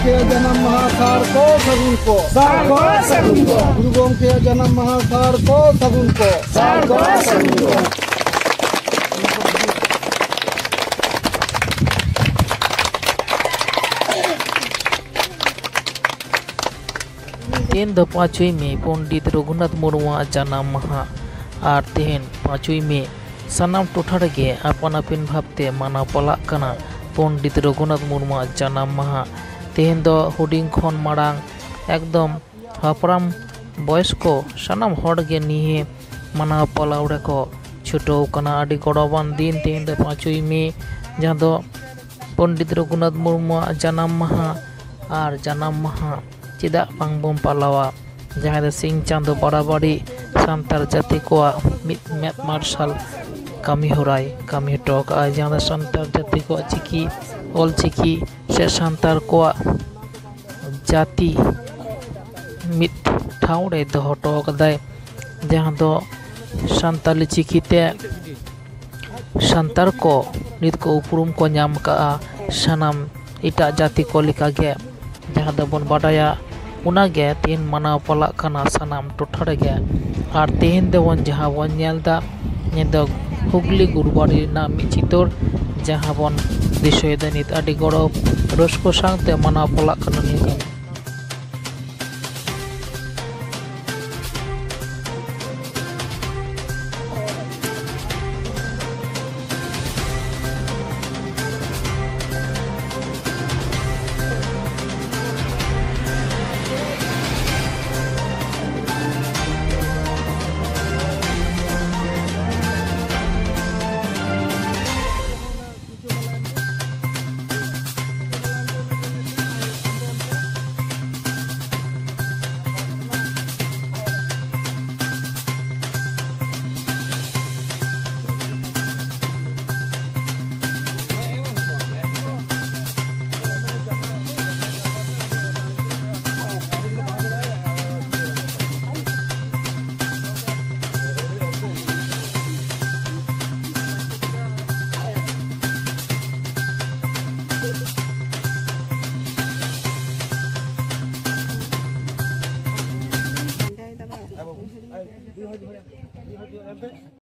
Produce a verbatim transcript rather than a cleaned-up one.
ᱡᱟᱱᱟᱢ ᱢᱟᱦᱟ ᱥᱟᱨ ᱠᱚ ᱥᱟᱹᱜᱩᱱ ᱠᱚ᱾ ᱥᱟᱨ ᱠᱚ ᱥᱟᱹᱜᱩᱱ ᱠᱚ᱾ ᱜᱩᱨᱩ ᱜᱚᱢᱠᱮᱭᱟᱜ ᱡᱟᱱᱟᱢ ᱢᱟᱦᱟ ᱥᱟᱨ ᱠᱚ ᱥᱟᱹᱜᱩᱱ ᱠᱚ᱾ ᱥᱟᱨ ᱠᱚ ᱥᱟᱹᱜᱩᱱ ᱠᱚ᱾ ᱛᱮᱦᱮᱧ ᱫᱚ ᱯᱟᱸᱪᱚᱭ ᱢᱮ, ᱯᱚᱱᱰᱤᱛ ᱨᱚᱜᱷᱩᱱᱟᱛᱷ ᱢᱩᱨᱢᱩᱣᱟᱜ ᱡᱟᱱᱟᱢ ᱢᱟᱦᱟ᱾ ᱟᱨ ᱛᱮᱦᱮᱧ ᱯᱟᱸᱪᱚᱭ ᱢᱮ ᱥᱟᱱᱟᱢ ᱴᱚᱴᱷᱟ ᱨᱮᱜᱮ ᱟᱯᱟᱱ ᱟᱹᱯᱤᱱ ᱵᱷᱟᱵᱽᱛᱮ ᱢᱟᱱᱟᱣ ᱯᱟᱞᱟᱜ ᱠᱟᱱᱟ ᱯᱚᱱᱰᱤᱛ ᱨᱚᱜᱷᱩᱱᱟᱛᱷ ᱢᱩᱨᱢᱩᱣᱟᱜ ᱡᱟᱱᱟᱢ ᱢᱟᱦᱟ᱾ ᱛᱮᱦᱮᱧ ᱫᱚ ᱦᱩᱰᱤᱧ ᱠᱷᱚᱱ ᱢᱟᱲᱟᱝ ᱮᱠᱫᱚᱢ ᱦᱟᱯᱲᱟᱢ ᱵᱚᱭᱚᱥ ᱠᱚ ᱥᱟᱱᱟᱢ ᱦᱚᱲ ᱜᱮ ᱱᱤᱭᱟᱹ ᱢᱟᱱᱟᱣ ᱯᱟᱞᱟᱣ ᱨᱮᱠᱚ ᱪᱷᱩᱴᱟᱹᱣ ᱠᱟᱱᱟ᱾ ᱟᱹᱰᱤ ᱜᱚᱨᱚᱵᱟᱱ ᱫᱤᱱ ᱛᱮᱦᱮᱧ ᱫᱚ ᱯᱟᱸᱪᱚᱭ ᱢᱮ, ᱡᱟᱦᱟᱸ ᱫᱚ ᱯᱚᱱᱰᱤᱛ ᱨᱚᱜᱷᱩᱱᱟᱛᱷ ᱢᱩᱨᱢᱩᱣᱟᱜ ᱡᱟᱱᱟᱢ ᱢᱟᱦᱟ᱾ ᱟᱨ ᱡᱟᱱᱟᱢ ᱢᱟᱦᱟ ᱪᱮᱫᱟᱜ ᱵᱟᱝᱵᱚᱱ ᱯᱟᱞᱟᱣᱟ, ᱡᱟᱦᱟᱸᱭ ᱫᱚ ᱥᱤᱧ ᱪᱟᱸᱫᱚ ᱵᱟᱲᱟᱵᱟᱲᱤ ᱥᱟᱱᱛᱟᱲ ᱡᱟᱹᱛᱤ ᱠᱚᱣᱟᱜ ᱢᱤᱫ ᱢᱮᱫ ᱢᱟᱨᱥᱟᱞ ᱠᱟᱹᱢᱤ ᱦᱚᱨᱟᱭ ᱠᱟᱹᱢᱤ ᱦᱚᱴᱚ ᱠᱟᱜᱼᱟ, ᱡᱟᱦᱟᱸ ᱫᱚ ᱥᱟᱱᱛᱟᱲ ᱡᱟᱹᱛᱤ ᱠᱚᱣᱟᱜ ᱪᱤᱠᱤ, ᱚᱞ ᱪᱤᱠᱤ ᱥᱮ ᱥᱟᱱᱛᱟᱲ ᱠᱚᱣᱟᱜ ᱡᱟᱹᱛᱤ ᱢᱤᱫ ᱴᱷᱟᱶ ᱨᱮ ᱫᱚᱦᱚ ᱦᱚᱴᱚ ᱠᱟᱫᱟᱭ, ᱡᱟᱦᱟᱸ ᱫᱚ ᱥᱟᱱᱛᱟᱞᱤ ᱪᱤᱠᱤ ᱛᱮ ᱥᱟᱱᱛᱟᱲ ᱠᱚ ᱱᱤᱛ ᱠᱚ ᱩᱯᱨᱩᱢ ᱠᱚ ᱧᱟᱢ ᱠᱟᱜᱼᱟ ᱥᱟᱱᱟᱢ ᱮᱴᱟᱜ ᱡᱟᱹᱛᱤ ᱠᱚ ᱞᱮᱠᱟᱜᱮ, ᱡᱟᱦᱟᱸ ᱫᱚᱵᱚᱱ ᱵᱟᱰᱟᱭᱟ᱾ ᱚᱱᱟᱜᱮ ᱛᱮᱦᱮᱧ ᱢᱟᱱᱟᱣ ᱯᱟᱞᱟᱜ ᱠᱟᱱᱟ ᱥᱟᱱᱟᱢ ᱴᱚᱴᱷᱟ ᱨᱮᱜᱮ᱾ ᱟᱨ ᱛᱮᱦᱮᱧ ᱫᱚᱵᱚᱱ ᱡᱟᱦᱟᱸ ᱵᱚᱱ ᱧᱮᱞ ᱮᱫᱟ, ᱱᱤᱭᱟᱹ ᱫᱚ ᱦᱩᱜᱽᱞᱤ ᱜᱩᱨᱵᱟᱲᱤ ᱨᱮᱱᱟᱜ ᱢᱤᱫ ᱪᱤᱛᱟᱹᱨ, ᱡᱟᱦᱟᱸ ᱵᱚᱱ ᱫᱤᱥᱟᱹᱭᱮᱫᱟ ᱱᱤᱛ ᱟᱹᱰᱤ ᱜᱚᱨᱚᱵᱽ ᱨᱟᱹᱥᱠᱟᱹ ᱥᱟᱶᱛᱮ ᱢᱟᱱᱟᱣ ᱯᱟᱞᱟᱜ ᱠᱟᱱᱟ ᱱᱤᱭᱟᱹ ᱠᱟᱹᱢᱤ᱾